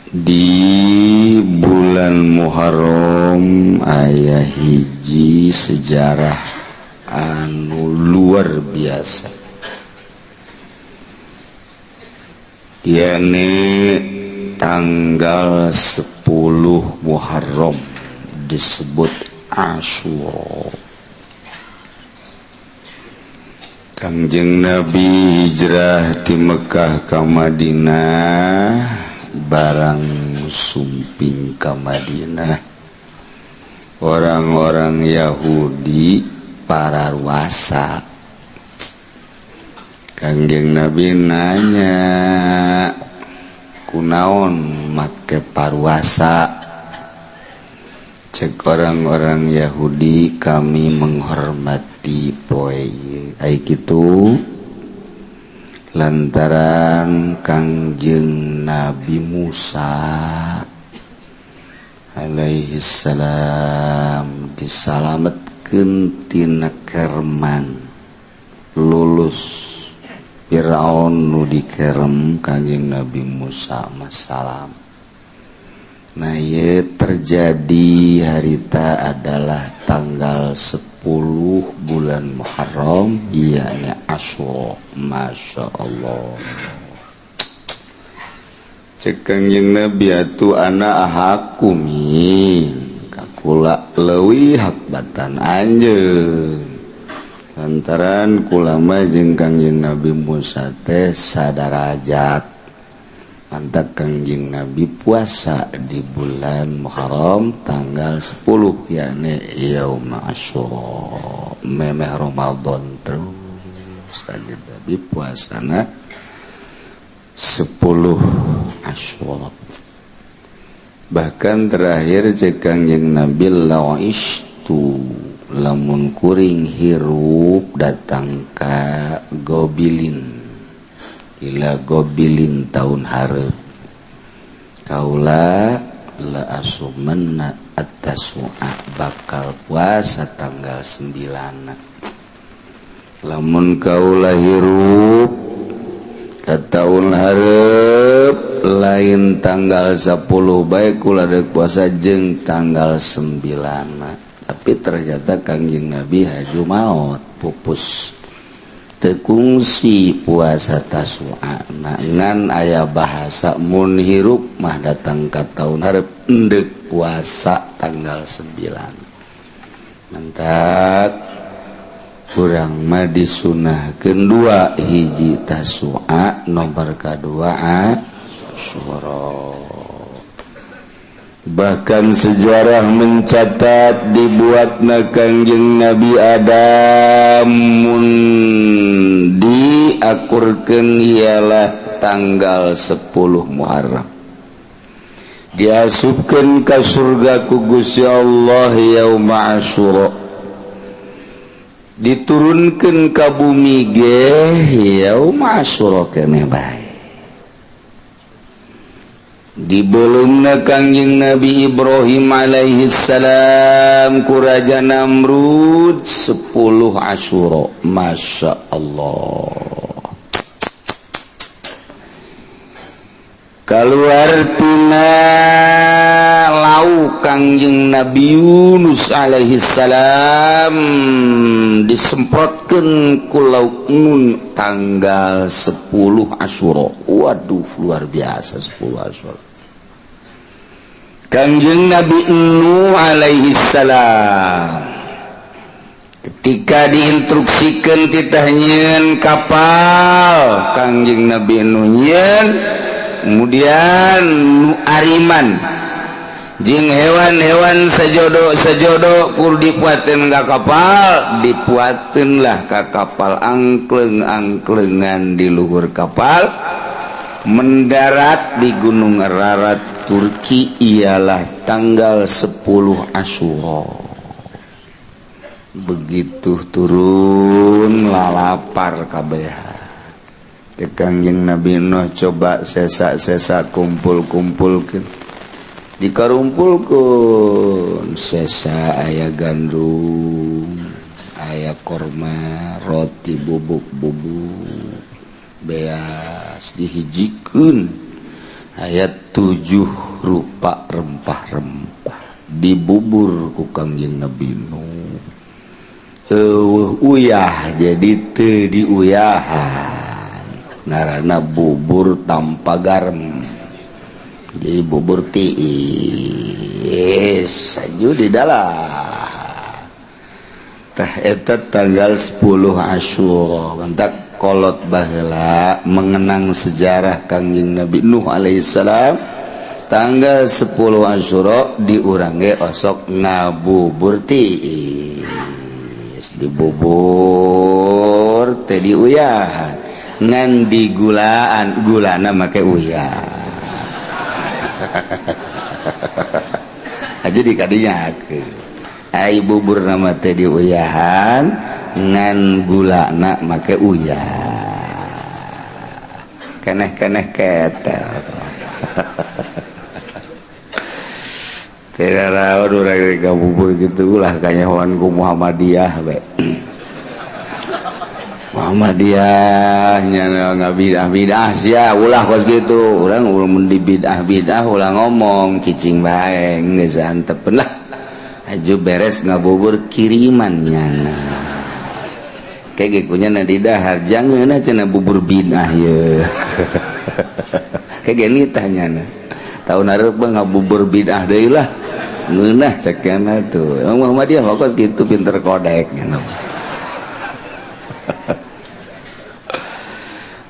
Di bulan Muharram aya hiji sejarah anu luar biasa, yakni tanggal 10 Muharram disebut Asyura. Kangjeng Nabi hijrah ti Mekah ka Madinah, barang sumping ka Madinah orang-orang Yahudi pararuasa. Kangjeng Nabi nanya, kunaon make paruasa? Cek orang-orang Yahudi, kami menghormati poe ai kitu lantaran Kangjeng Nabi Musa alaihi salam disalametkeun tina kerman, lulus Firaun nu dikerem Kangjeng Nabi Musa masalam. Nah, ye terjadi harita adalah tanggal 10 bulan Muharram, yakni Asyura. Masya Allah. Cek Kangjeng Nabi atuh ana ahakumi kakula leuwih hak batan anjeun. Lantaran kula mah jeung Kangjeng Nabi Musa teh sadarajat. Mantap Kangjeng Nabi puasa di bulan Muharram tanggal 10 yakni Yaum Asyura, memeh Ramadan terus Kangjeng Nabi puasana 10 Asyura. Bahkan terakhir cek Kangjeng Nabi la'istu lamun kuring hirup datang ka Gobilin, ila gobilin tahun hareup kaula la asumanna at-tasu'a, bakal puasa tanggal 9. Lamun kaula hirup ka tahun hareup lain tanggal 10 bae kula deuk puasa jeung tanggal 9. Tapi ternyata Kangjeng Nabi haju maot pupus, tekungsi puasa Tasu'a. Ngan aya bahasa mun hirup mah datang ka tahun hareup endek puasa tanggal 9. Mantak kurang mah disunahkeun dua hiji Tasu'a, nomor kadua Asyura. Bahkan sejarah mencatat dibuatna Kangjeng Nabi Adam mun diakurkeun ialah tanggal 10 Muharram, diasupkeun ka surga ku Gusti Allah yaum Asyura, diturunkeun ka bumi ge yaum Asyura keneh bae. Dibelumna Kangjeng Nabi Ibrahim alaihi salam ku Raja Namrud 10 Asyura. Masya Allah. Keluar tina lau Kangjeng Nabi Yunus alaihi salam disemprotkeun ku lauk nun tanggal 10 Asyura. Waduh, luar biasa 10 Asyura. Kangjeng Nabi Nuh alaihi salam ketika diinstruksikan titah nyieun kapal, Kangjeng Nabi Nuh nyieun, kemudian nu ariman jeung hewan-hewan sejodo-sejodo kur dipuateun ka kapal, dipuateun lah ka kapal, angkleng-angklengan di luhur kapal, mendarat di Gunung Ararat Turki ialah tanggal 10 Asyura. Begitu turun lalapar kabeh. Cek Kangjeng Nabi Nuh coba sesa-sesa kumpul-kumpulkeun, dikarumpulkeun sesa aya gandum, aya korma, roti bubuk-bubuk, beas dihijikeun. Aya 7 rupa rempah-rempah dibubur ku Kangjeng Nabi Nuh. Eueuh uyah jadi teu diuyahan, ngaranna bubur tanpa garam. Jadi bubur tiis aju di dalam. Tah eta tanggal 10 Asyura. Mantak kolot baheula mengenang sejarah Kangjeng Nabi Nuh alaihissalam, tanggal 10 Asyura di urang ge osok ngabubur tiis, dibubur teh diuyahan, ngan digulaan, gulana make uyah aja di kadinya. Ai bubur nama teh diuyahan, ngan gulana make uyah, keneh-keneh ketel. Tidak rawan urang bubur gitu lah kanyahoan ku Muhammadiyah we. Muhammadiyah nya ngabidah-bidah sia ulah kos kitu. Urang mun di bidah-bidah ulah ngomong cicing bae geus antepeun lah. Aju beres ngabubur kiriman nyana. Kayak ge kunya na di dahar jangeuna cenah bubur bidah ye. Kayak ge nitah nyana. Tahun hareup mah ngabubur bidah deui lah. Ngeunah cek nyana tuh. Emang Muhammadiyah mah kos kitu pinter kodek nyana.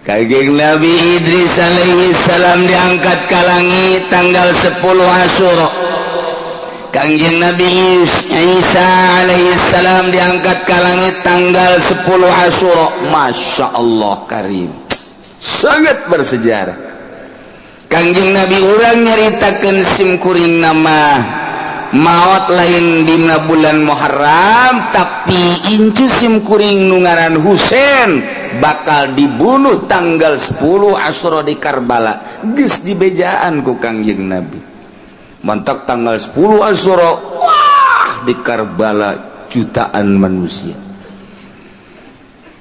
Kangjeng Nabi Idris alaihi salam diangkat ka langit tanggal 10 Asyura. Kangjeng Nabi Isa alaihi salam diangkat ka langit tanggal 10 Asyura. Masya Allah karim, sangat bersejarah. Kangjeng Nabi urang nyaritakeun sim kuring nama maot lain dina bulan Muharram, tapi incu sim kuring nu ngaran Husain bakal dibunuh tanggal 10 Asyura di Karbala. Geus dibejaan ku Kangjeng Nabi. Mantak tanggal 10 Asyura, wah di Karbala jutaan manusia.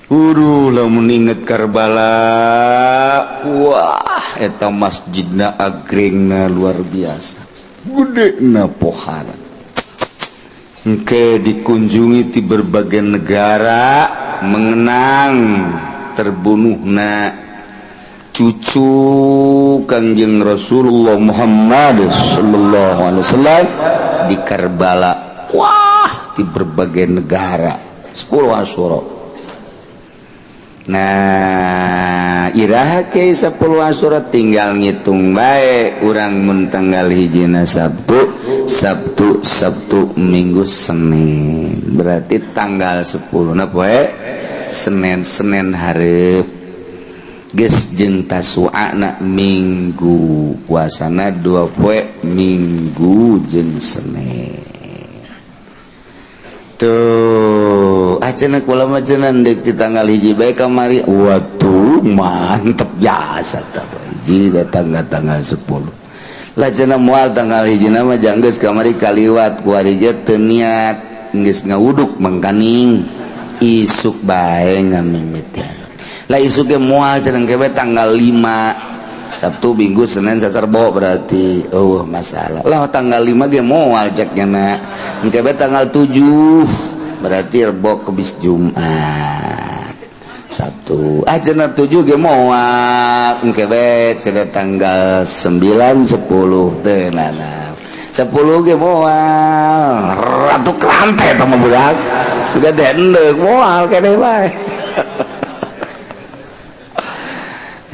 Uduh lamun inget Karbala, wah eta masjidna agrengna luar biasa, gedena pohara. Engke dikunjungi di berbagai negara mengenang terbunuhna cucu Kangjeng Rasulullah Muhammad sallallahu alaihi wasallam di Karbala. Wah di berbagai negara 10 Asyura. Nah iraha ke 10 Asyura tinggal ngitung bae urang mun tanggal hijina Sabtu, Sabtu, Sabtu, Minggu, Senin, berarti tanggal 10 na poe Senin, Senin hareup geus jeung Tasu'ana Minggu, puasana 2 poe Minggu jeung Senin. Tuh acenah kula mah cenah deuk di tanggal hiji bae kamari. Waduh mantep jasa tah hiji datang tanggal 10. Lah cenah moal tanggal hiji mah janggeus kamari kaliwat kuari ge teu niat geus ngawuduk mangkaning isuk bae ngamimiti. Lah isuk ge moal cenah ke tanggal 5 Sabtu, Minggu, Senin, Selasa, Rebo berarti oh masalah. Lah tanggal 5 ge moal cek nyana. Engke bae tanggal 7 berarti Rebo, Kemis, Jumat. Sabtu. Ah cenah 7 ge moal. Engke bae cenah tanggal 9, 10 teu nana. 10 ge moal. Ratu kerante eta mah budak. Sudah dendek moal keneh bae.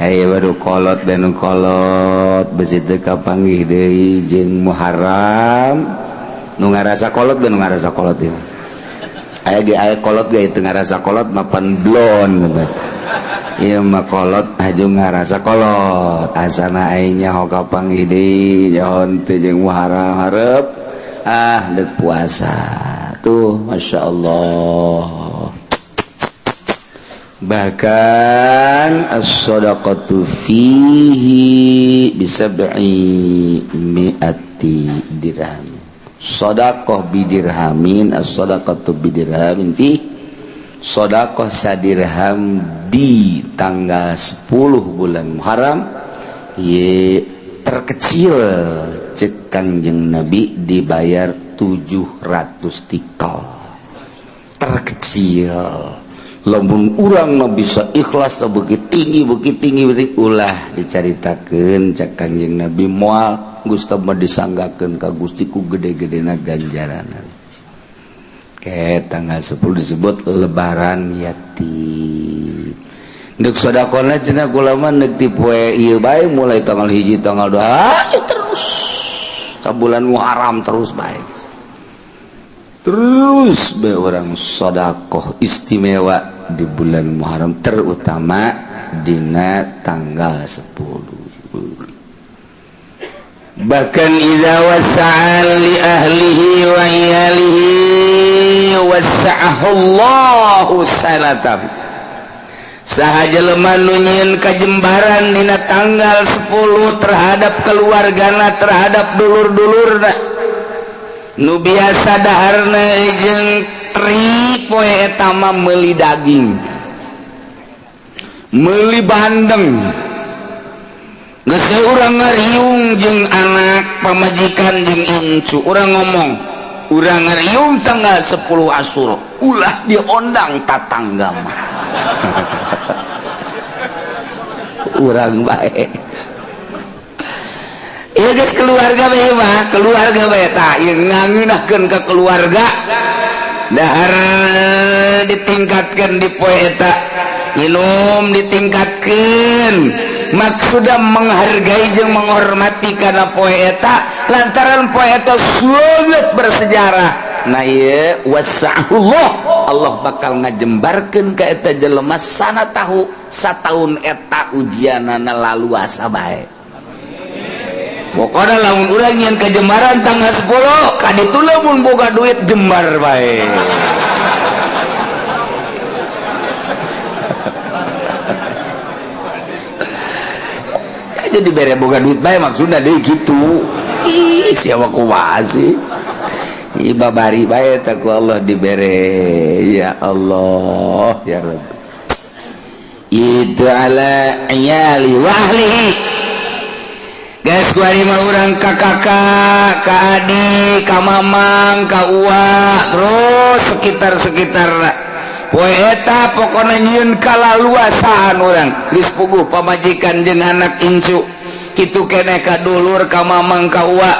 Hey, baru kolot dan kolot besi teu kapanggih deui jeung Muharram nu ngarasa kolot dan nu ngarasa kolot ieu. Aya ge aya kolot ge teu ngarasa kolot mapan blon gitu. Ieu mah kolot haju ngarasa kolot. Asana aing nyaho kapanggih deui nyaho teu jeung Muharram hareup ah deuk puasa. Tuh Masya Allah. Bahkan as-sadaqatu fihi bisab'i mi'ati dirham. Sadaqah bidirhamin, as-sadaqatu bidirhamin fi sadaqah sadirham di tanggal 10 bulan Muharram ye Terkecil cek Kangjeng Nabi dibayar 700 tikel terkecil. Lamun urang mah bisa ikhlas begitu tinggi, begitu tinggi, begitu, ulah dicaritakeun. Cek Kangjeng Nabi, moal Gustav mah disanggakeun ka Gusti ku gede-gedena ganjaran. Ke tanggal 10 disebut lebaran yatim. Ndek sedekahna cenah kula mah ndek ti poe ieu bae, mulai tanggal 1, tanggal 2, terus sabulan Muharram, terus bae, terus bae orang sedekah istimewa di bulan Muharram, terutama dina tanggal 10. Bahkan idza wassa'a li ahlihi wa iyalihi wassa'ahu Allahu sanatan. Saha jelema nu nyieun kajembaran dina tanggal 10 terhadap keluargana, terhadap dulur-dulurna, nu biasa daharna jeung teri, poe eta mah meuli daging, meuli bandeng, geus urang ngariung jeung anak, pamajikan jeung incu. Urang ngomong, urang ngariung tanggal 10 Asyura, ulah diondang tatangga mah. Urang bae. Iya guys, keluarga bae mah, keluarga bae tah ieu ngangeunahkeun ka keluarga, dahar ditingkatkan di poe eta, minum ditingkatkan, maksudnya menghargai jeung menghormati karena poe eta, lantaran poe eta sangat bersejarah. Nah, ieu wasa'ullah, Allah bakal ngajembarkeun ka eta jelema sana tahu sataun eta ujianana laluasa bae. Pokoknya lamun urang yang kejembaran tanggal 10 kaditu, lamun boga duit jembar bae. Jadi bere boga duit bae maksudnya deh gitu. Ih, siapa kumaha sih? Ih, babari bae tak ku Allah dibere. Ya Allah, ya Rabbi. Itu ala iyali wa ahlihi. Guys, kuari mah urang ka kakak, ka adik, ka mamang, ka uwa, terus sekitar-sekitar poe eta pokona nyieun kalaluasaan urang. Geus puguh pamajikan jeung anak incu kitu keneh ka dulur, ka mamang, ka uwa,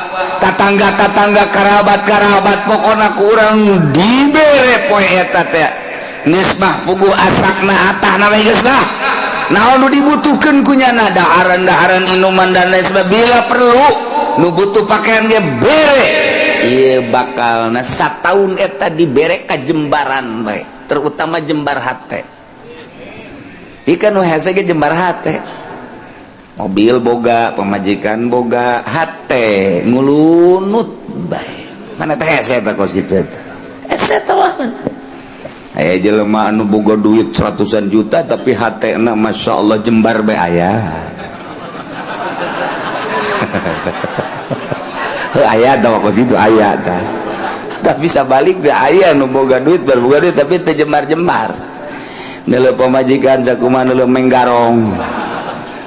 tatangga-tatangga, karabat-karabat, pokona ku urang dibere poe eta teh. Geus mah puguh asakna atahna we geus lah. Naon nu dibutuhkeun ku nyana, daharan-daharan, inuman dan lain sebagainya, bila perlu nu butuh pakaian ge bere. Ieu bakalna sataun eta dibere kajembaran bae, terutama jembar hate. Ikan nu hese ge jembar hate, mobil boga, pamajikan boga, hate ngulunut bae. Mana teh hese teh kos kitu eta? Hese teh mah. Aya jelema anu boga duit ratusan juta tapi hatena Masya Allah jembar bae aya. Aya tah kos kitu aya tah. Tapi sabalik teh aya nu boga duit, berboga duit tapi teu jembar-jembar. Neuleuh pamajikan sakumaha neuleuh menggarong.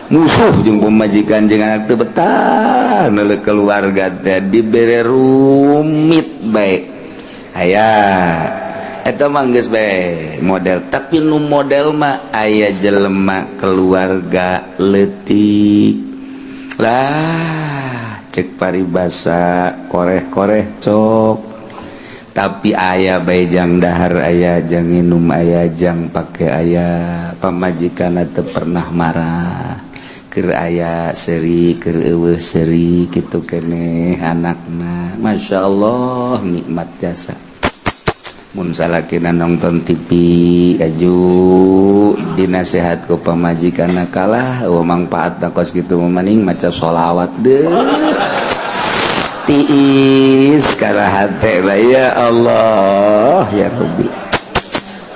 Musuh jeung pamajikan jeung anak teu betah, neuleuh keluarga teh dibere rumit bae. Aya eta mah geus bae model, tapi nu model mah aya jelema keluarga leutik lah, cek paribasa koreh-koreh cok, tapi aya bae jang dahar, aya jang minum, aya jang pake, aya pamajikan teu pernah marah, keur aya seuri, keur eueuh seuri, kitu keneh anakna. Masya Allah, nikmat jasa. Mun salakina nonton TV aju dinasehat ku pamajikanna, kalah eueuh mangpaatna kos kitu mah, maning maca sholawat deuh tiis kana hate lah. Ya Allah, ya Rabbi.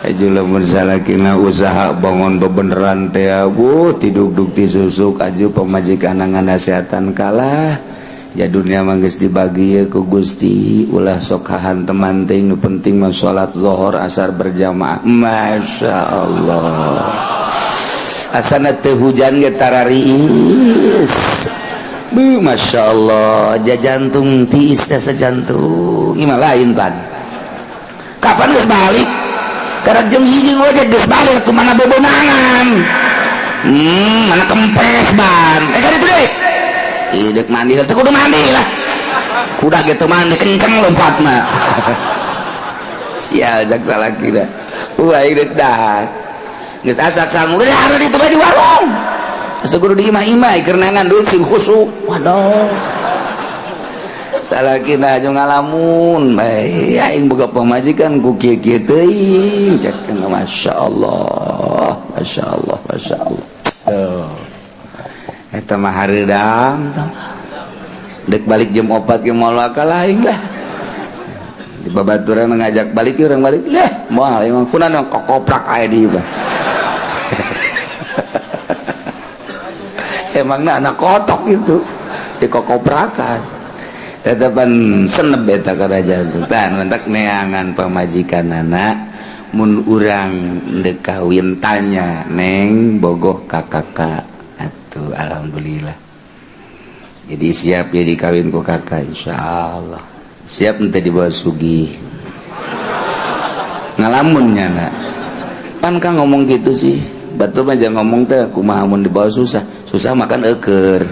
Aju lamun salakina usaha bangun bebeneran teh, abuh tidugdug tisusuk, aju pamajikanna nganasehatan, kalah ya dunia mah geus dibagi ye ku Gusti, ulah sok hahanteman teuing, nu penting mah salat zuhur asar berjamaah. Masya Allah, asana teu hujan ge tarariis. Bu, Masya Allah, jantung tiis teh, jantung imah lain pan. Kapan geus balik? Karena jam 1 ngojek geus balik ke mana bebonangan. Mana kempes ban. Eh, kan itu deh. Ih, dek mandi, teu kudu mandi lah. Kuda gitu mandi kenceng lompatna. Sial jak salah kira. Wah, dek dah. Geus asak sangu geus ada itu di warung. Geus kudu di imah-imah keur neangan duit sing khusuk. Waduh. Salah kira aja ngalamun bae aing boga pamajikan ku kieu-kieu teuing cek. Masya Allah, Masya Allah, Masya Allah. Tuh. Eta mah hareudang dek balik jam 4 ge moal akal aing lah. Di babaturan ngajak balik, urang balik lah, moal emang kunaon kokoprak aya di ieu. Emang anak kotok itu dikokoprakan, tetepan seneb eta kerajaan tan mentak neangan pamajikan anak. Mun urang dek kawin, tanya, "Neng, bogoh ka kakak?" Atuh alhamdulillah. Jadi siap jadi kawin ku kakak, insyaallah siap ente dibawa sugih. Ngalamunnya nak pan kan ngomong gitu sih, batu mah jangan ngomong teh kumaha mun dibawa susah. Susah makan eker.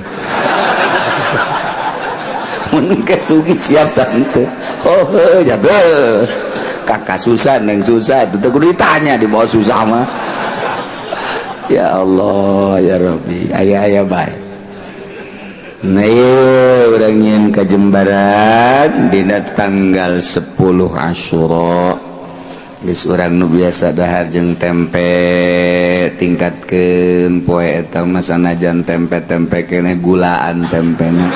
Mun ke sugih siap tante? Oh, jatuh kakak susah, neng susah itu tuh kudu ditanya. Dibawa susah mah, ya Allah, ya Rabbi, ayah ayah baik. Nah, iya, urang nyieun kajembaran dina tanggal 10 Asyura. Geus urang nu biasa dahar jeung tempe, tingkatkeun poe eta mah, sanajan tempe-tempe keneh gulaan tempena.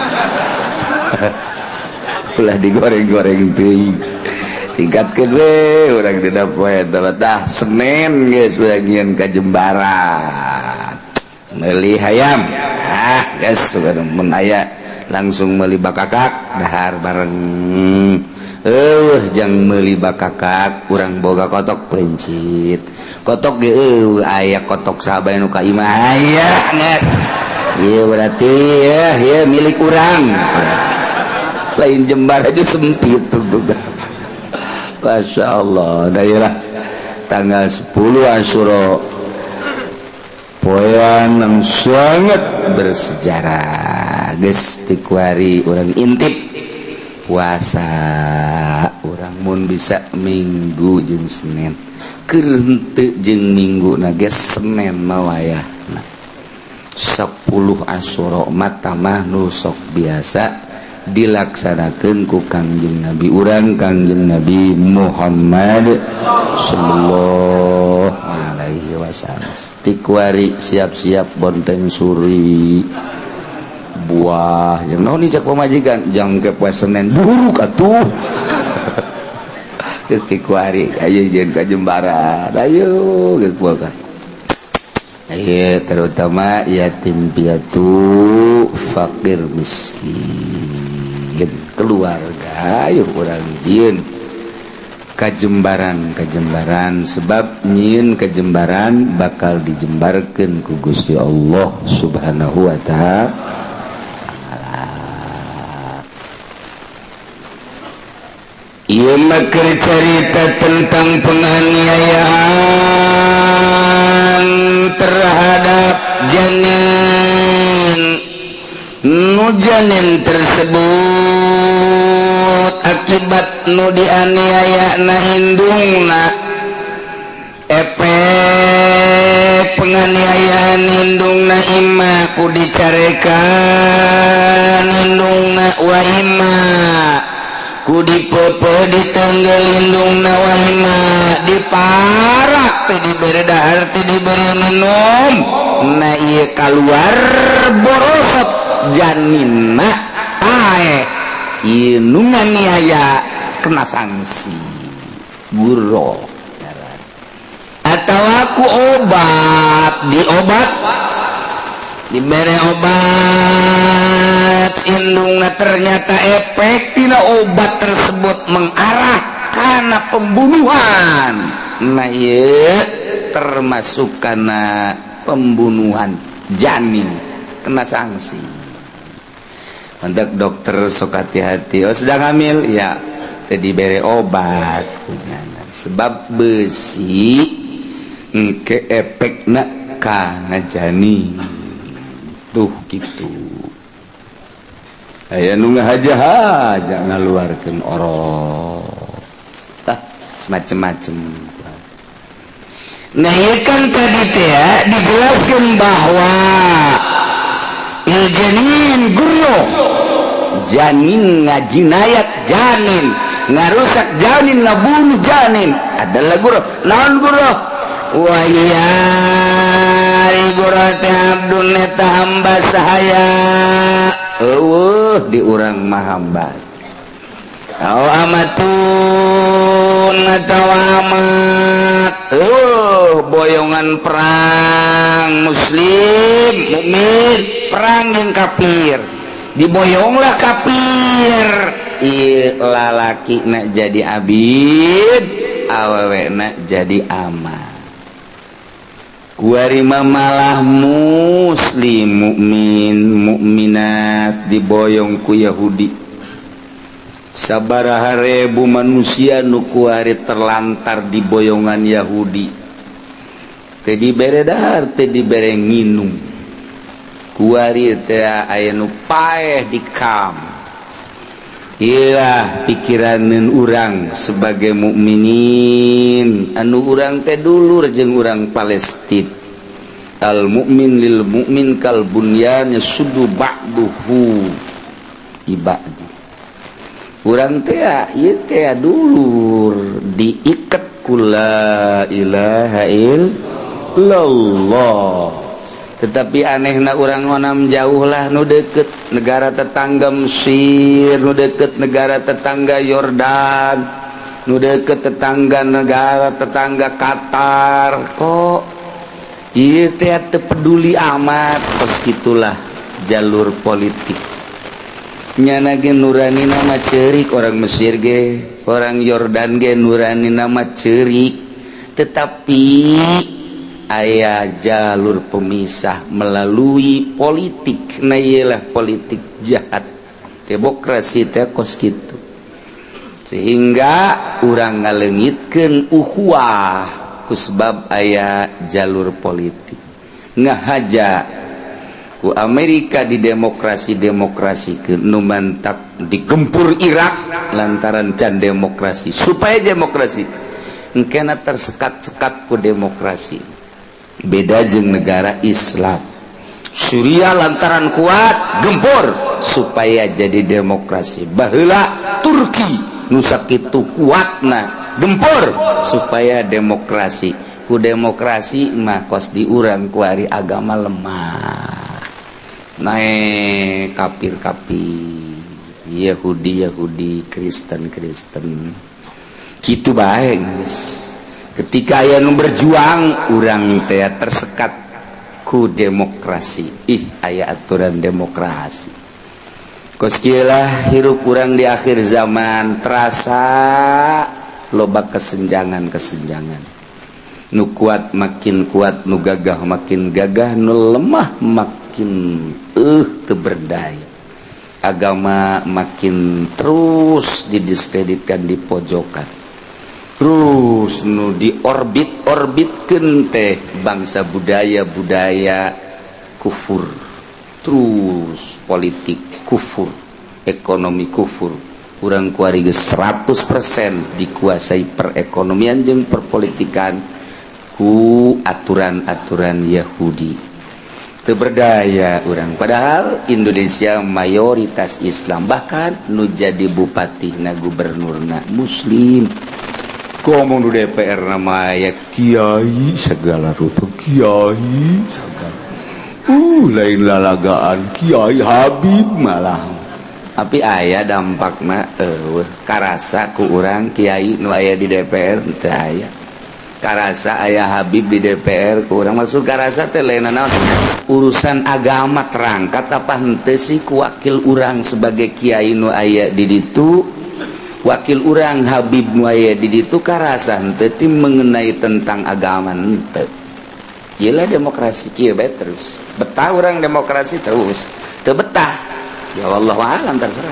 Ulah digoreng-goreng teuing. Tingkatkeun we urang dina poe eta. Tah, Senin geus urang nyieun kajembaran. Meuli hayam. Ah, geus mun aya langsung meuli bakakak, dahar bareng. Eh, jang meuli bakakak, urang boga kotok pencit. Kotok ge eueuh, aya kotok sahabat nu ka imah aya geus. Ieu berarti ya, ieu milik urang. Lain jembar aja sempit tuh. Masya Allah, daerah tanggal 10 Asyura poean yang sangat bersejarah. Geus ti kuari urang intip puasa urang mun bisa Minggu jeung Senin. Keur henteu jeung Minggu na geus Senin mah wayahna 10 Asyura mah nu sok biasa dilaksanakeun ku Kangjeng Nabi urang, Kangjeng Nabi Muhammad sallallahu alaihi wasallam. Ti kuari siap-siap bonteng suri buah yang naon cek pamajikan jang ke poe Senin buruk atuh. Geus ti kuari ayo jeung ka Jembaran, ayo geus puasa. Ayo, terutama yatim piatu, fakir miskin, keluarga, ayo urang jieun kajembaran kajembaran, sebab nyieun kajembaran bakal dijembarkeun ku Gusti Allah Subhanahu wa Ta'ala. Ieu mah keur carita tentang penganiayaan terhadap janin. Nu janin tersebut akibat nu dianiaya na indungna, efek penganiayaan indungna imma ku dicarekan indungna, wa imma ku dipepe ditenggel indungna, wa imma diparak teh diberi dahar teh diberi minum. Nah, ieu kaluar borosot janinna paeh. Ieu nu nganiaya kena sanksi guro atau aku obat, diobat, diberi obat indungna, ternyata efek tina obat tersebut mengarah karena pembunuhan. Nah, ieu termasuk karena pembunuhan janin, kena sanksi. Untuk dokter sok hati-hati. Oh, sedang hamil ya, teu dibere obat sebab besi engke efekna kana janin tuh gitu. Aya nu ngahaja-haja ngaluarkeun orok, tah semacam-macam. Nah, ieu kan tadi teh ya, dijelaskan bahwa il janin gurroh, Janin ngajinayat, janin ngarusak, janin ngabunuh janin adalah gurroh. Naon gurroh? Wa hiya gurroh teh abdun eta hamba sahaya. Euweuh di urang mah hamba. Aw amatun atawa amat. Euweuh boyongan perang muslim mukmin perang yang kafir, diboyonglah kafir. Ieu lalaki nak jadi abid, awewe nak jadi amat. Kuari malah muslim mukmin mukminat diboyong ku Yahudi. Sabaraha ribu manusia nu kuari terlantar di boyongan Yahudi, teu dibere dahar, teu dibere nginum. Kuari teh aya nu paeh di kam. Iyalah pikiran urang sebagai mukminin, anu urang teh dulur jeung urang Palestina. Al mukmin lil mukmin kal bunyan yasuddu ba'duhu ibadi. Urang teh ieu teh dulur, diikat ku la ilaha illallah. Tetapi anehna urang onam jauh lah, nu deket negara tetangga Mesir, nu deket negara tetangga Yordan, nu deket tetangga negara tetangga Qatar, kok ieu teh teu peduli amat. Kos gitulah jalur politik. Nyana ge nurani nama cerik, orang Mesir ge, orang Yordan ge nurani nama cerik, tetapi aya jalur pemisah melalui politik. Nah, iyalah politik jahat demokrasi teh kos gitu, sehingga urang ngalengitkeun ukhuwah kusebab aya jalur politik. Ngahaja ku Amerika di demokrasi demokrasi ke nu mantak digempur Irak lantaran can demokrasi, supaya demokrasi. Engkena tersekat-sekat ku demokrasi. Beda jeung negara Islam. Suriah lantaran kuat gempur supaya jadi demokrasi. Baheula Turki nu sakitu kuatna gempur supaya demokrasi. Ku demokrasi mah kos di urang kuari agama lemah, naik kafir-kafir, Yahudi Yahudi, Kristen Kristen gitu bae geus. Ketika aya nu berjuang, urang teh tersekat ku demokrasi. Ih, aya aturan demokrasi. Kos kieu lah hirup urang di akhir zaman, terasa loba kesenjangan-kesenjangan. Nu kuat makin kuat, nu gagah makin gagah, nu lemah makin teu berdaya. Agama makin terus didiskreditkan, di pojokan. Terus nu di orbit orbitkeun teh bangsa budaya-budaya kufur, terus politik kufur, ekonomi kufur. Urang kuari geus 100% dikuasai perekonomian jeung perpolitikan ku aturan-aturan Yahudi. Teu berdaya urang, padahal Indonesia mayoritas Islam, bahkan nu jadi bupati na gubernurna muslim. Komo nu DPR nama aya kiai segala rupa, kiai segala, lain lalagaan, kiai Habib malah. Tapi aya dampakna euweuh karasa ku urang. Kiai nu aya di DPR teu aya karasa, aya Habib di DPR ku urang. Maksud karasa teh lain naon, urusan agama terangkat apa henteu sih ku wakil urang sebagai kiai nu aya di ditu, wakil urang Habib nu aya di ditu, karasa henteu ti mengenai tentang agama henteu. Iyalah demokrasi kieu bae terus. Betah urang demokrasi terus, teu betah. Ya wallahu a'lam, terserah.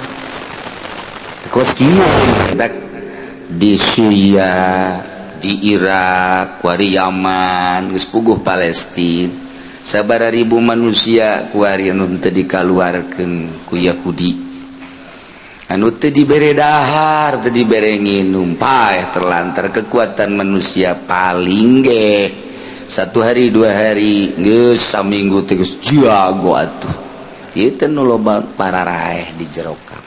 Kos kieu di Suriah, di Irak, kuari Yaman, geus puguh Palestina. Sabaraha ribu manusia kuari anu teu dikaluarkeun ku Yahudi. Anu teu dibere dahar, teu dibere nginum, paeh terlantar kekuatan manusia paling ge satu hari 2 hari geus saminggu teh geus jago atuh. Ieu teh nu loba pararaeh di jero kamp.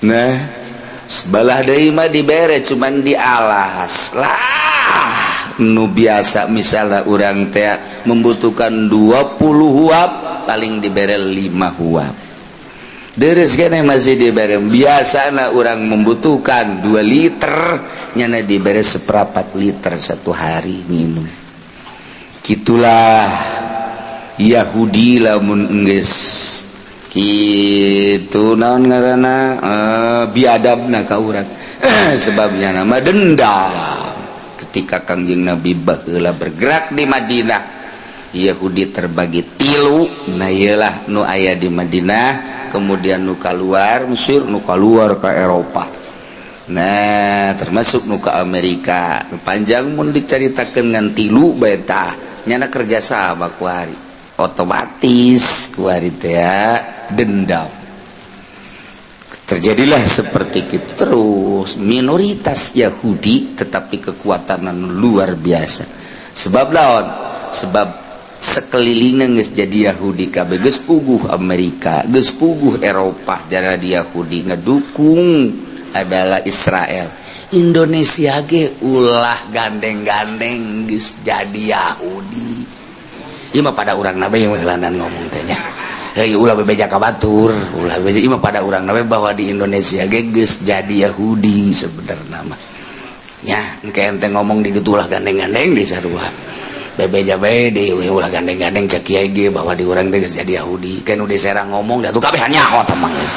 Nah, sebelah deui mah dibere, cuman dialas lah. Nu biasa misalnya urang teh membutuhkan 20 huab, paling dibere 5 huab. Deres kene masih dibere. Biasana urang membutuhkan 2 liter, nyana dibere seperempat liter satu hari minum. Gitulah Yahudi lamun geus kitu, naon ngaranna, biadabna ka urang. Sebabnya nama dendam ketika Kangjeng Nabi baheula bergerak di Madinah, Yahudi terbagi tilu. Nah, iyalah nu aya di Madinah, kemudian nu keluar Mesir, nu keluar ke Eropa, nah termasuk nu ke Amerika. Panjang mun diceritakan ngan tilu beta nyana kerja sama kuari, otomatis kuari teh dendam. Terjadilah seperti itu terus, minoritas Yahudi tetapi kekuatan luar biasa. Sebab lawan sebab sekelilingnya geus jadi Yahudi kabeh, geus puguh Amerika, geus puguh Eropa jadi Yahudi, ngedukung adalah Israel. Indonesia ge ulah gandeng-gandeng geus jadi Yahudi. Ieu mah pada urang nabe yang ngomong teh nya. Hei, ulah bebeja ka batur, ulah bebeja. Ieu mah pada urang nabe bahwa di Indonesia ge geus jadi Yahudi sebenarnya mah. Nya, engke ente ngomong di ditu ulah gandeng-gandeng di sarua. Bebeja bae di ulah gandeng-gandeng, cek kiai ge bahwa di urang teh geus jadi Yahudi. Kan udah serang ngomong da tuh kabeh nyaho mah geus.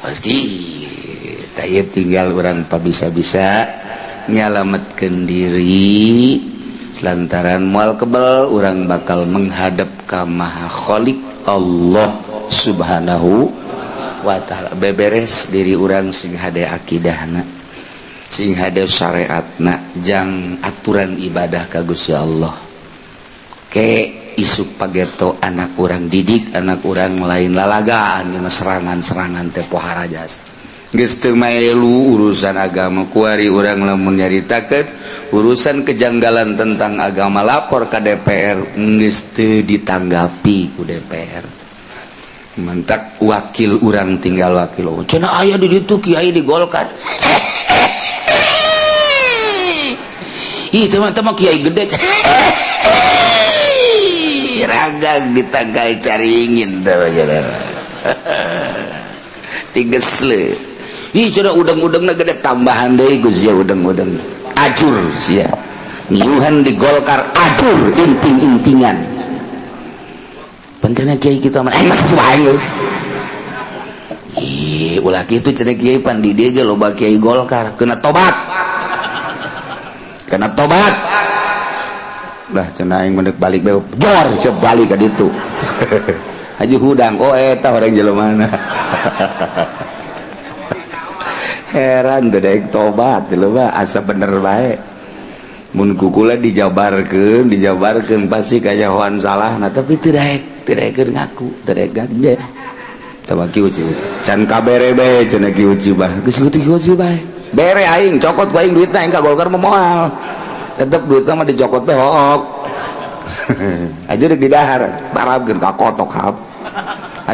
Pasti tah tinggal urang pabisa-bisa nyalametkeun diri lantaran mual kebal urang bakal menghadap ka Maha Khalik Allah Subhanahu wa Ta'ala. Beberes diri urang sing hade akidahna, sing hade syariatna, jang aturan ibadah ka Gusti Allah. Ke isuk pageto anak urang, didik anak urang lain lalagaan serangan-serangan teh pohara jasa. Geus teu maelu urusan agama kuari. Urang lamun nyaritakeun urusan kejanggalan tentang agama, lapor ke DPR, geus teu ditanggapi ku DPR. Mentak wakil urang tinggal wakil. Oh, cenah aya di ditu kiai di Golkar. Ih, teman-teman, kiai gede ragang ditanggal caringin tuh tigesle. Ih, cenah udang-udangna gede, tambahan deui Gus ya, udang-udang ajur sia ngiuhan di Golkar, ajur inting-intingan pencana kiai kita mah enak aing. Ih, ulah kitu, cenah kiai pan di dieu ge loba kiai Golkar, kena tobat, kena tobat lah cenah. Aing mendek balik bae jor siap balik ka ditu. Haji hudang, oh eta orang jelema. Heran teu daek tobat jelema, asa bener bae. Mun kukula dijabarkeun, dijabarkeun pasti kanyahoan salahna, tapi teu daek, teu daekeun ngaku, teu daek ganje. Tah kieu can kabere bae cenah kieu bah geus kieu bae. Bere aing cokot ku aing duitna, aing ka Golkar mah moal. Tetep duitna mah dicokot bae hook. Aja rek didahar, barabkeun ka kotok hap.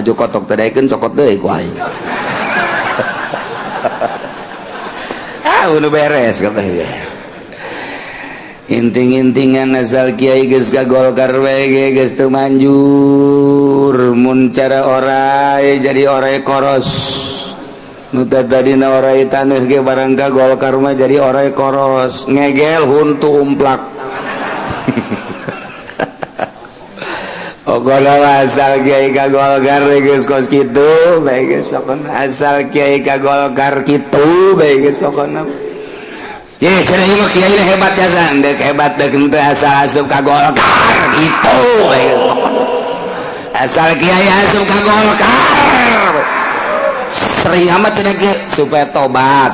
Aju kotok teu daekeun, cokot deui ku aing. Ah, udah beres kabeh. Inting-intingan asal kiai geus ka Golkar bae ge geus teu manjur. Mun cara orai jadi orai koros. Nu tadina orai taneuh ge barang ka Golkar mah jadi orai koros, ngegel huntu umplak. Pokona asal kiai ka Golkar geus kos kitu bae geus, pokona asal kiai ka Golkar kitu bae geus pokona. Ye, cenah ieu kiai hebat jasa, deuk hebat deuk henteu asal asup ka Golkar kitu bae geus pokona. Asal kiai asup ka Golkar, sering amat tidak supaya tobat.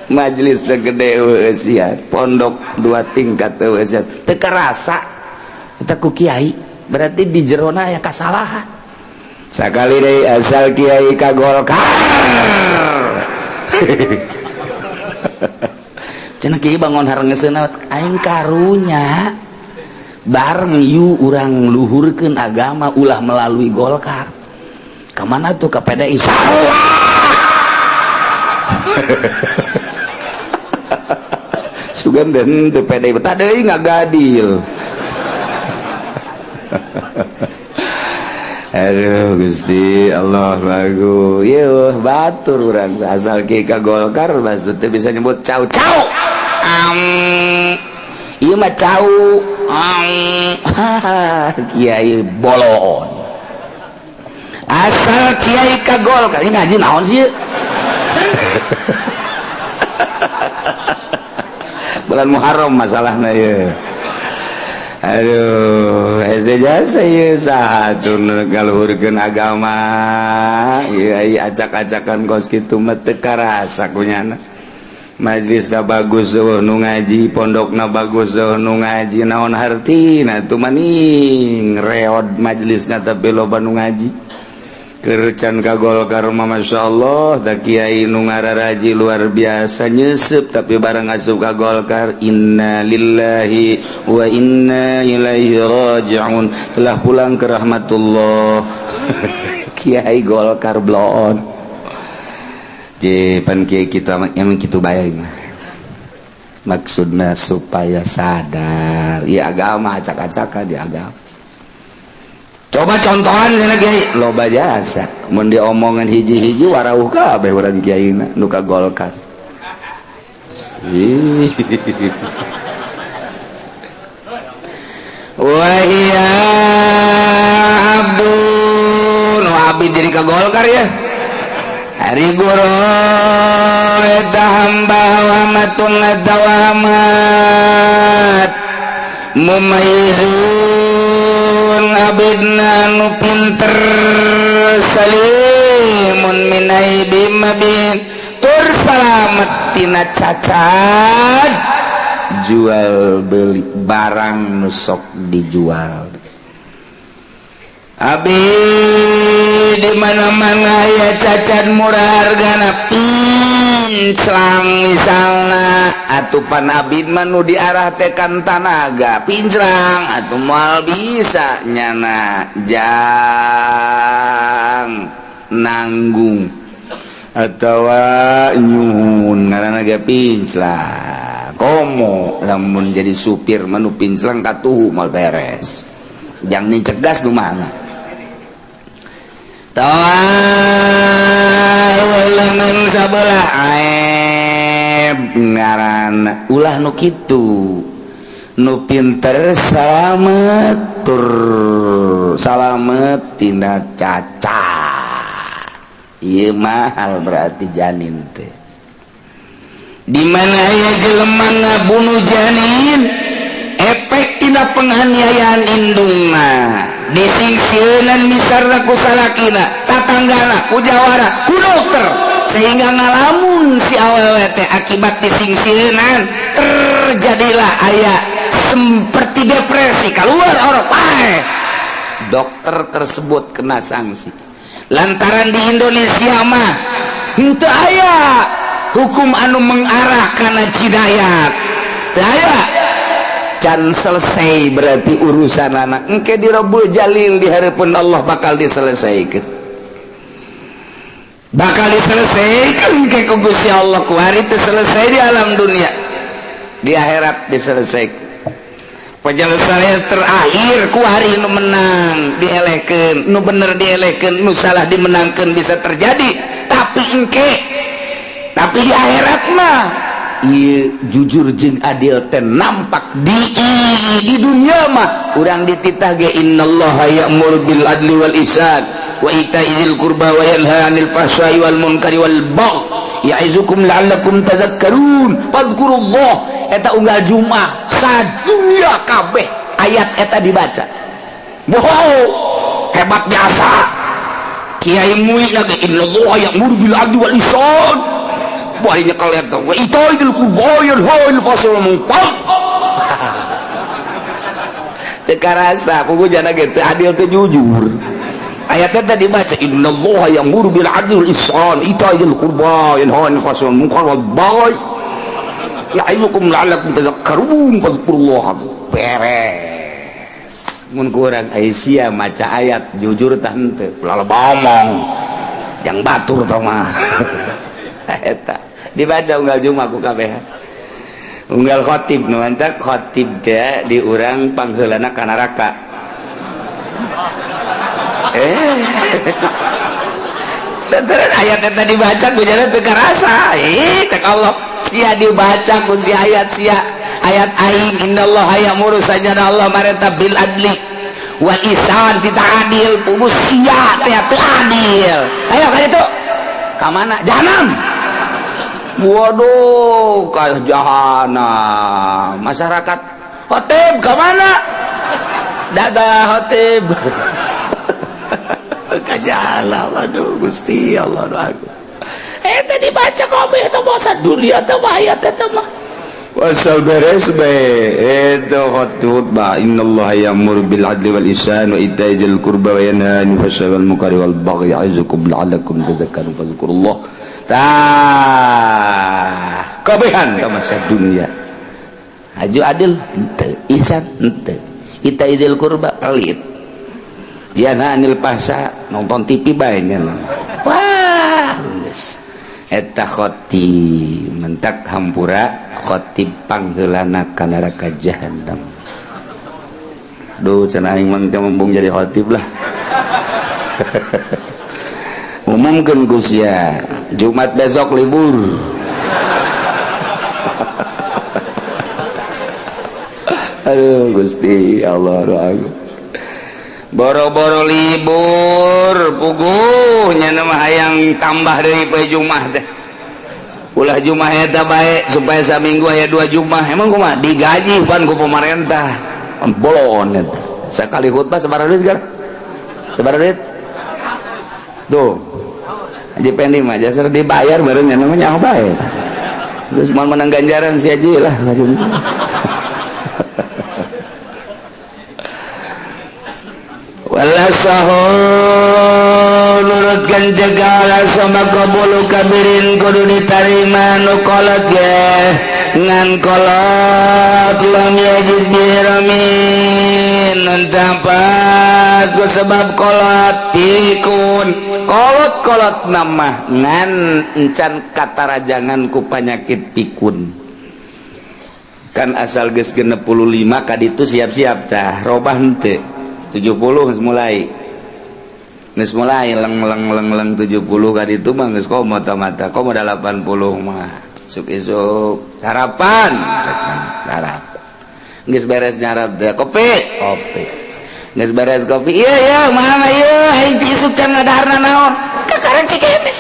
Majelis gede eusian, pondok dua tingkat eusian, teu karasa eta ku kiai, berarti di jerona aya kasalahan. Sakali deui, asal kiai ka Golkar, cenah kiai bangun harengeseuna aing. Karunya bareng yu urang luhurkeun agama, ulah melalui Golkar. Kemana tuh? Ke PDI. Salah. Sugan dan teu PDI betah deui, ngagadil. Aduh Gusti Allah, bagus. Yeuh, batur urang asal kiai ka Golkar maksud teu bisa nyebut cau cau. Am ieu mah cau am. Kiai bolon. Asal kiai ka Golkar, ini ngaji naon sih? Bulan Muharram masalahnya ya. Aduh, hese jasa ieu, saha ngaluhurkeun agama ieu? Ieu acak-acakan kos kitu mah teu karasa kunyana. Majelisna bagus, euweuh nu ngaji, pondokna bagus, euweuh nu ngaji. Naon hartina tuh? Maning reod majelisna tapi loba nu ngaji. Kercan ka Golkar mah Masya Allah da kiai nu ngararaji luar biasa nyesep, tapi barang asup ka Golkar, inna lillahi wa inna ilaihi raji'un, telah pulang ke rahmatullah. Kiai Golkar bloon je pan. Kiai kita emang kitu bae mah, maksudna supaya sadar ya agama acak-acakan di agama. Coba contohan cenah kiai loba jasa, mun diomongan hiji-hiji warauh kabeh urang kiaina nu ka Golkar. Ih. Wa iya abdun wa abid jadi ka Golkar ya. Ari guru eta hamba wa matun eta wamat mumayyizun abidna nu pinter, salimun minai bimabin, tur salamet tina cacat jual beli barang nu sok dijual. Abi di mana-mana ya cacat murah hargana, pinclang misalna. Atupan abid mah nu diarah tekan tanaga pinclang atuh moal bisa nyana jang nanggung atawa nyuhun, ngaranna ge pinclang. Komo lamun jadi supir mah nu pinclang katuhu moal beres, jang nih cerdas nu mana lengan sabelah aib ngaran. Ulah nu kitu, nu pinter salamet, tur salamet tina cacat. Ieu mahal berarti janin teh. Di mana aya jelema ngabunuh janin, efek tina penganiayaan indungna disingsieunan misarna ku salakina, tatanggana, ku jawara, ku dokter, sehingga ngalamun si awewe teh. Akibat disingsieunan terjadilah aya seperti depresi, keluar orok pae. Dokter tersebut kena sanksi lantaran di Indonesia mah henteu aya hukum anu mengarah kana jinayat. Teu aya, can selesai berarti urusan anak engke di Rabbul Jalil, di hadapan Allah bakal diselesaikan, bakal diselesaikan ke ku Gusti Allah. Ku hari itu selesai di alam dunia, di akhirat diselesaikan penyelesaian terakhir. Ku hari nu menang dielehkeun, nu bener dielehkeun, nu salah dimenangkeun, bisa terjadi. Tapi engke, tapi di akhirat mah ieu jujur jeung adil teh nampak di dunia mah urang dititah ge, innallaha ya'muru bil adli wal ihsan wa ita'i dzil qurba wa yanha 'anil fahsya'i wal munkari wal baghi ya'izukum la'allakum tadhakkarun fadhkurullah. Eta unggal Jumat sadunya kabeh. Ayat eta dibaca. Wow, hebat biasa. Kiai MUI lagi, innallaha ya'muru bil adli wal ihsan. Wah, ini kalian tahu. Wa ita'i dzil qurba yanha 'anil fahsya'i wal munkar. Teu karasa puguh jana ge teu adil, teu jujur. Ayatnya tadi dibaca, innallaha ya'muru bil adli wal ihsan, ita'i dzil qurba yanha 'anil fahsya'i wal munkar wal baghi ya'idukum la'allakum tadhakkarun fadhkurullah. Beres. Mun kurang Aisyah maca ayat jujur tah henteu, ulah ngomong yang batur tah mah. Eta dibaca unggal Jumat ku kabeh, unggal khotib. Nu mantak khotib teh di urang pangheulana ka neraka. Lantaran ayat eta dibaca ku jana teu karasa. Cek Allah, sia dibaca ku si ayat, sia ayat aing, innallaha ya'muru, sajana Allah marenta, bil adli wal ihsan, tita adil. Puguh sia teh teu adil. Ayo ka ditu, ka mana? Jahanam. Waduh, ka jahanam. Masyarakat, khotib ka mana? Dadah khotib, ka jahanam. Aduh Gusti Allah, aduh. Teh dibaca kabeh teh bahasa dunia teh ayat teh mah. Wasal beres bae itu khutbah, innallaha ya'muru bil adli wal ihsan wa ita'i dzil qurba wa yanha 'anil fahsya'i wal munkari wal baghi ya'izukum la'allakum tadhakkarun fadhkurullah. Tah, kabehan ka masa dunia. Haju adil henteu, ihsan henteu, ita'i dzil qurba pelit, yanha 'anil fahsya nonton TV bae nya. Wah, geus eta khotib mentak hampura, khotib pangheulana ka neraka jahanam. Duh, cenah aing mah teu embung jadi khotib lah. Umumkeun ku sia Jumat besok libur. Aduh Gusti Allah, aduh. Boro-boro libur, puguh nya mah hayang tambah deui poe Jumat teh. Ulah Jumat eta bae supaya saminggu aya 2 Jumat. Emang kumaha digaji pan ku pemerintah? Bolon eta. Sekali khutbah sabaraha duit gar? Sabaraha duit? Tuh. Haji Pendi mah jasa dibayar bareng nya namanya nyaho bae. Terus mau menang ganjaran si Haji lah. Wala sahu nurutkan cegala sama kabulu kabirin kudu ditarima nu kolot ge ngan kolot lam yajid biramin tampat ku sebab kolot pikun kolot-kolot nama ngan encan katarajangan ku panyakit pikun. Kan asal geus 65 kaditu siap-siap tah robah henteu. 70 geus mulai, geus mulai leng leng leng leng 70 kaditu mah geus komo mata komo 80 mah isuk isuk sarapan, sarapan geus beres nyarap teh kopi, kopi geus beres kopi, iya iya mama iya aing ti isuk can ngadaharna naon kakaran cikene.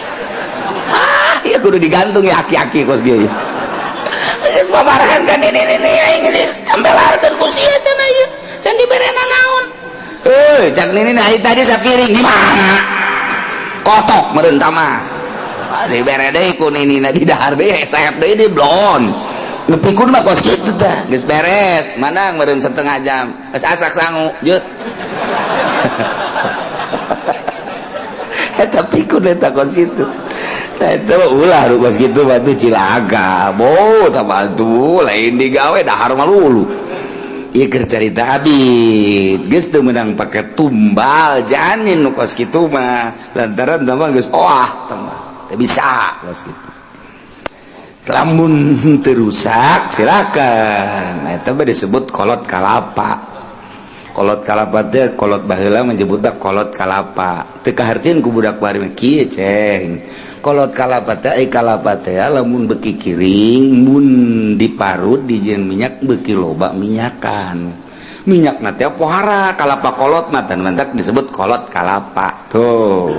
Ah iya kudu digantung ya aki-aki kos kieu geus babarahan kan ini aing geus tambelarkeun ku sia cenah ieu can diberena naon. Cak nini nah tadi sapiring di mana? Kotok meureun mah. Dibere deui ku nini na di dahar deui hesep deui di blon. Nu pikun mah kos kitu tah. Geus beres, manang meureun setengah jam. Geus asak sangu, jeut. Eta pikun eta kos kitu. Tah eta ulah nu kos kitu mah tuh cilaka. Bo, tah bantu lain digawe dahar malulu. Ieu keur carita abid geus teu meunang pake tumbal janin nu kos kitu mah lantaran tah mah geus oah tah mah teu bisa kos kitu. Lamun teu rusak silakan. Nah eta mah disebut kolot kalapa. Kolot kalapa teh kolot baheula menyebutna kolot kalapa. Teu kahartieun ku budak bari mah kieu ceng. Kolot kalapa teh ai kalapa teh lamun beuki kiring mun diparut dijieun minyak beuki loba minyakan. Minyakna teh pohara kalapa kolot mah tan mantak disebut kolot kalapa. Tuh.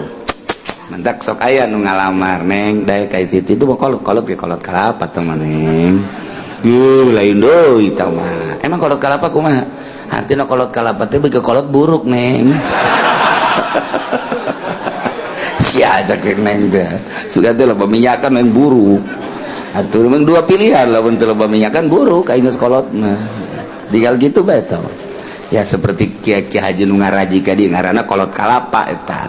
Mantak sok aya nu ngalamar neng dae ka itu mah kolot kolot ge kolot kalapa teh mah neng. Yuh lain deui tah mah. Emang kolot kalapa kumaha? Artinya kolot kalapa teh beuki kolot buruk, Neng. Sia cek Neng teh. Suka teh loba minyakan yang buruk. Atuh memang dua pilihan, lamun teu loba minyakan buruk aing geus kolot mah. Tinggal gitu bae tah. Ya seperti kiai-kiai haji nu ngaraji ka dieu ngaranna kolot kalapa eta.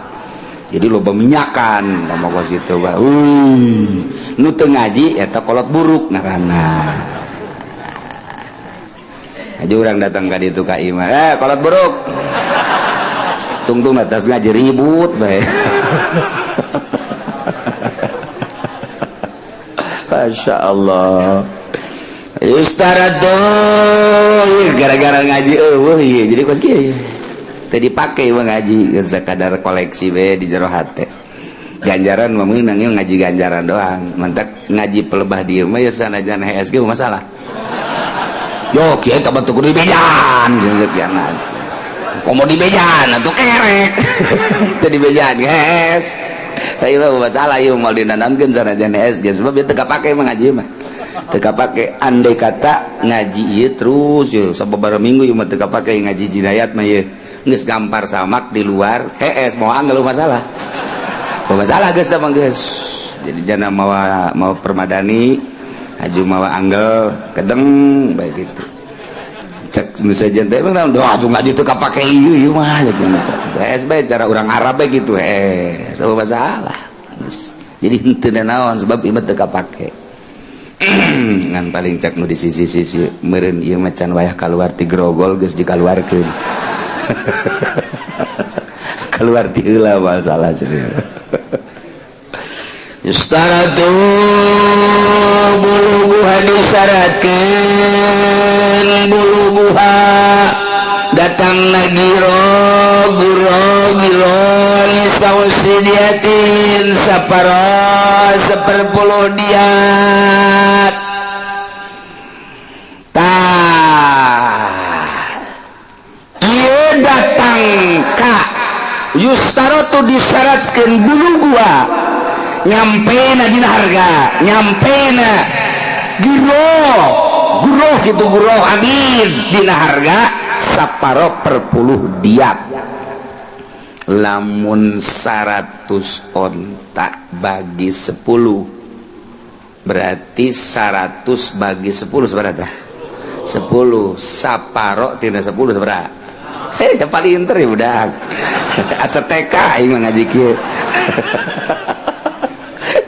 Jadi loba minyakan sama kos itu bae. Nu teu ngaji eta kolot buruk ngaranna. Aja orang datang ka ditu ka imah, kolot buruk. Tungtung atas ngaji ribut bae. Masya Allah. Yustaratu gara-gara ngaji eueuh ieu jadi kos kieu. Teu dipake mah ngaji sakadar koleksi we di jero hate. Ganjaran mah meunang ngaji ganjaran doang. Mantak ngaji pelebah dieu mah ya sanajan HSG masalah. Yo kieu teh bentuk kudu dibejan jeung. Komo dibejan atuh kerek. Teu dibejan geus. Tapi mah masalah ieu moal dinanamkeun sanajan HSG sebab ieu teu kapake mah ngaji mah. Teu kapake andai kata ngaji ieu terus ye sababaraha minggu ieu mah teu kapake ngaji jinayat mah ieu. Geus gampar samak di luar hees moal geus masalah. Masalah geus teh mah geus. Jadi jana mawa mawa permadani haju mawa anggel kedeng bae gitu. Cek nu sejen teh mah doa atuh ngaji teu kapake ieu ieu mah gitu. Hees bae cara urang Arab bae gitu hees. Eueuh masalah. Jadi henteu naon sebab ieu mah teu kapake. Ngan paling cek nu di sisi-sisi meureun ieu mah can wayah kaluar ti grogol geus dikaluarkeun. Keluar ti heula masalah cenah. Yustaratu buluguha disyaratkeun buluguha datang giro guro giro nisausidiatin saparo seperpuluh diat tah ieu datang ka yustaratu disyaratkeun buluguha nyampena dina harga nyampena giro guro gitu guro abid dina harga saparo per puluh diat lamun 100 onta bagi 10 berarti 100 bagi 10 seberapa? 10 saparo tina 10 seberapa? Hei, siapa paling inter ya budak asa TK aing mah ngaji kieu.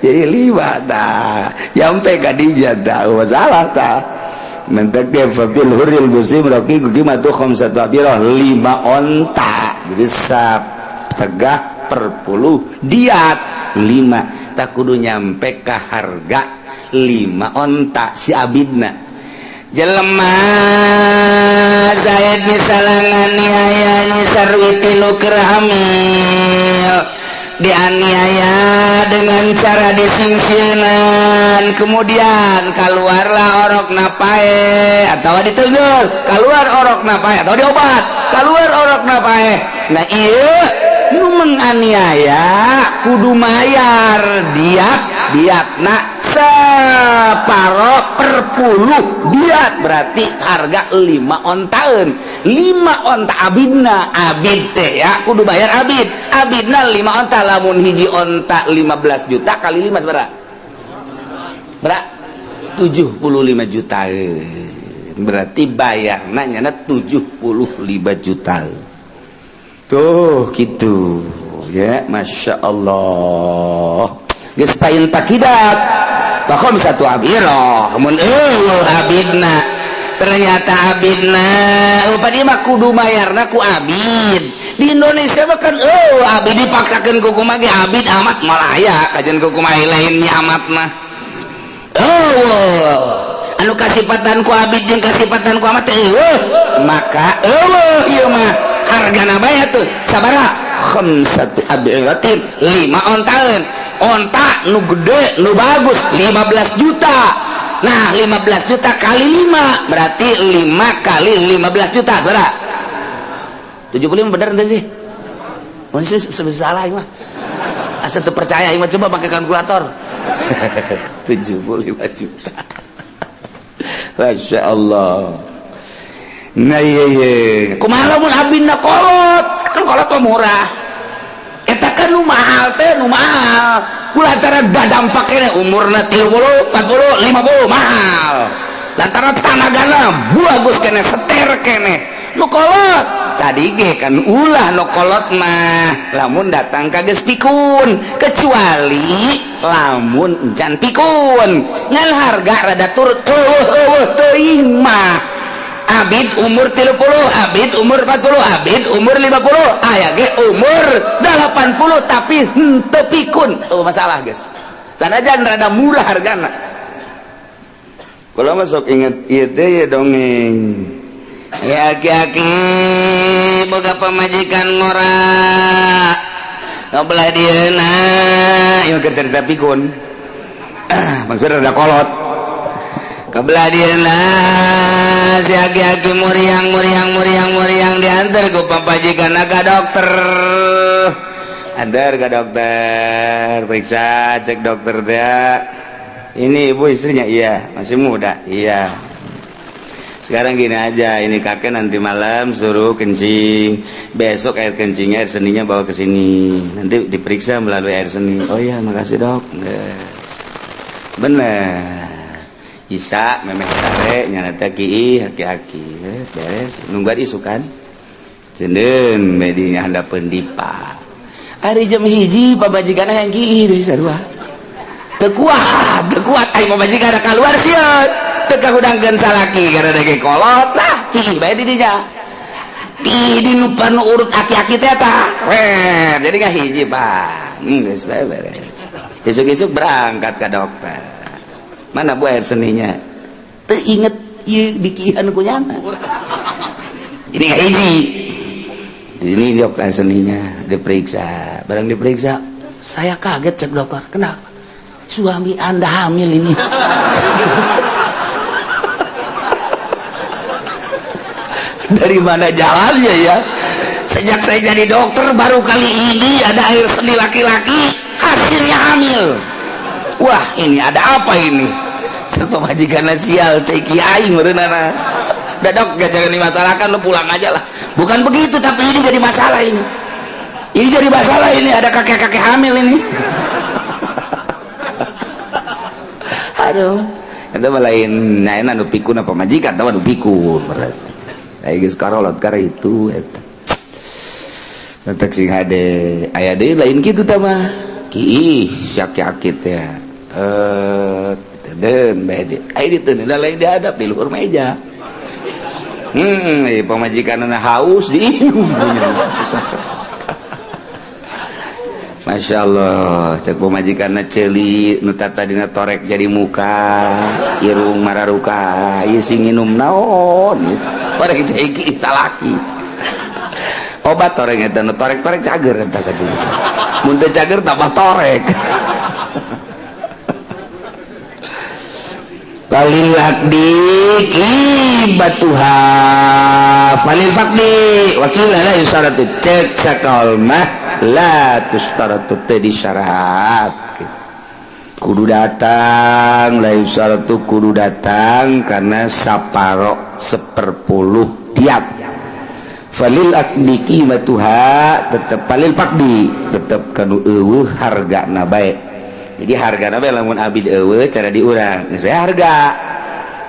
Jadi 5 tah nyampe ka dinya tah masalah tah mentek ge fil hurril muslim raqiqu qimatu khamsatu abirah 5 onta jadi sategah per puluh diat 5 tak kudu nyampe ka harga 5 onta si abidna jelema Zaid misalnya nganiaya Nyi Sarwiti nu keur hamil dianiaya dengan cara disingsieunan kemudian keluarlah orok napae atau ditegur keluar orok napae atau diobat keluar orok napae. Nah ieu nu menganiaya kudu mayar diat diatna separo per puluh diat berarti harga 5 ontaeun 5 onta abidna abid teh ya kudu bayar abid abidna 5 onta lamun hiji onta 15 juta kali 5 sabaraha? Berapa? 75 juta berarti bayarna nyana 75 juta tuh gitu ya. Masya Allah geus pain takidat bakom satu abirah mun eueuh abidna ternyata abidna upadi mah kudu mayarna ku abid di Indonesia mah kan eueuh abid dipaksakeun ku kumaha ge abid amat moal aya kajian ku kumaha lainnya amat mah eueuh anu kasipatan ku abid jeung kasipatan ku amat teh eueuh maka eueuh ieu mah hargana bae tuh sabaraha khamsatu abiratin 5 ontaeun onta nu gede nu bagus 15 juta. Nah 15 juta kali 5 berarti 5 kali 15 juta saudara 75 bener ente sih? Masih salah mah asa teu percaya mah coba pakai kalkulator. 75 juta. Masya Allah. Nah iya iya kumaha lamun abina kolot kan kolot mah murah eta kan nu mahal teh nu mahal kulantaran dadampak kene umurna 30 40 50 mahal lantaran tanagana bagus kene seter kene nu kolot tadi ge kan ulah nu kolot mah lamun datang ka geus pikun kecuali lamun encan pikun ngan harga rada turut eueuh teuing mah abid umur 30 abid umur 40 abid umur 50 aya ge umur 80 tapi henteu pikun oh masalah guys sanajan rada murah hargana. Kalau masuk inget ieu teh ya dongeng ya aki-aki boga pamajikan ngora ngobelah dieuna ieu keur cerita pikun maksudna rada kolot kebelah dieuna si aki-aki muriang muriang muriang muriang diantar ku pamajikan ka dokter antar ke dokter periksa cek dokter teh ini ibu istrinya iya masih muda iya sekarang gini aja ini kakek nanti malam suruh kencing besok air kencingnya air seninya bawa ke sini nanti diperiksa melalui air seni oh iya makasih dok bener Isa memeh sare nyana teh kiih aki-aki beres nungguan isukan cendeun medinya handapeun dipa ari jam 1 pamajikan yang kiih deui sarua teu kuat ai pamajikan keluar sieun teu kahudangkeun salaki karena dege kolot lah kiih bae di dinya kiih di nu urut aki-aki teh eta weh jadi ngahiji Pak geus bae beres isuk-isuk berangkat ke dokter mana bu air seninya teu inget ieu dikihan ku nyana ini nggak hiji di sini dok air seninya diperiksa barang diperiksa saya kaget cek dokter kenapa suami anda hamil ini. Dari mana jalannya ya sejak saya jadi dokter baru kali ini ada air seni laki-laki hasilnya hamil. Wah ini ada apa ini pemajikan sial cek aing meureunana dadok gak jangan dimasalahkan lu pulang aja lah bukan begitu tapi ini jadi masalah ini jadi masalah ini ada kakek-kakek hamil ini. Aduh itu lain nah nu pikun apa majikan tahu nu pikun berarti geus karolot kara itu eta letek sing hade aya deui lain kitu tah mah kiih sia-aki teh den bae ai diteun lain dihadap di luhur meja pamajikanna haus diinum. Masya Allah cek pamajikanna ceuli nu tadina torek jadi muka irung mararuka ieu sing nginum naon bareng cai salaki obat torek eta nu torek-torek cager eta ka dieu mun teu cager tambah torek. Falil aqdi qibatuha falil faqdi wakila la yusaratu cek sakal mah la tustaratu teh disyarat kudu datang la yusaratu kudu datang karena saparo 1/10 tiap falil aqdi qibatuha tetep falil faqdi tetep kanu eueuh hargana bae. Jadi harga nabe lamun abid eueuh cara diurang geus we harga.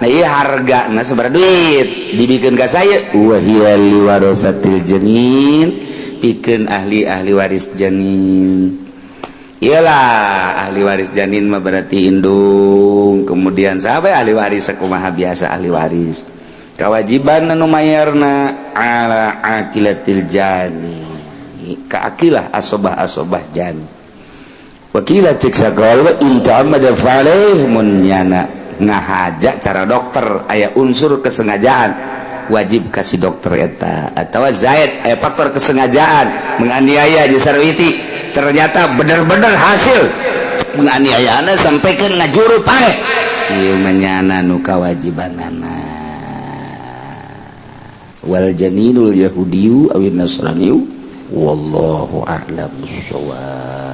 Nah ieu hargana sabaraha duit dibikeun ka saya wa hiya liwarasatil janin pikeun ahli-ahli waris janin. Iyalah ahli waris janin mah berarti indung kemudian sahabat ahli waris sakumaha biasa ahli waris. Kewajiban anu mayarna ala aqilatil jani ka aqilah asobah-asobah jani. Wakila cek sakal in ta'ammada fa'alaih mun nyana ngahaja cara dokter aya unsur kesengajaan wajib kasih dokter eta atawa zaid aya faktor kesengajaan menganiaya jeung sarwiti ternyata bener-bener hasil penganiayaanna sampai ke ngajuru paeh ieu mah nyana nu kawajibanana wal janinul yahudiyu awin nasraniyu wallahu a'lam bissawab.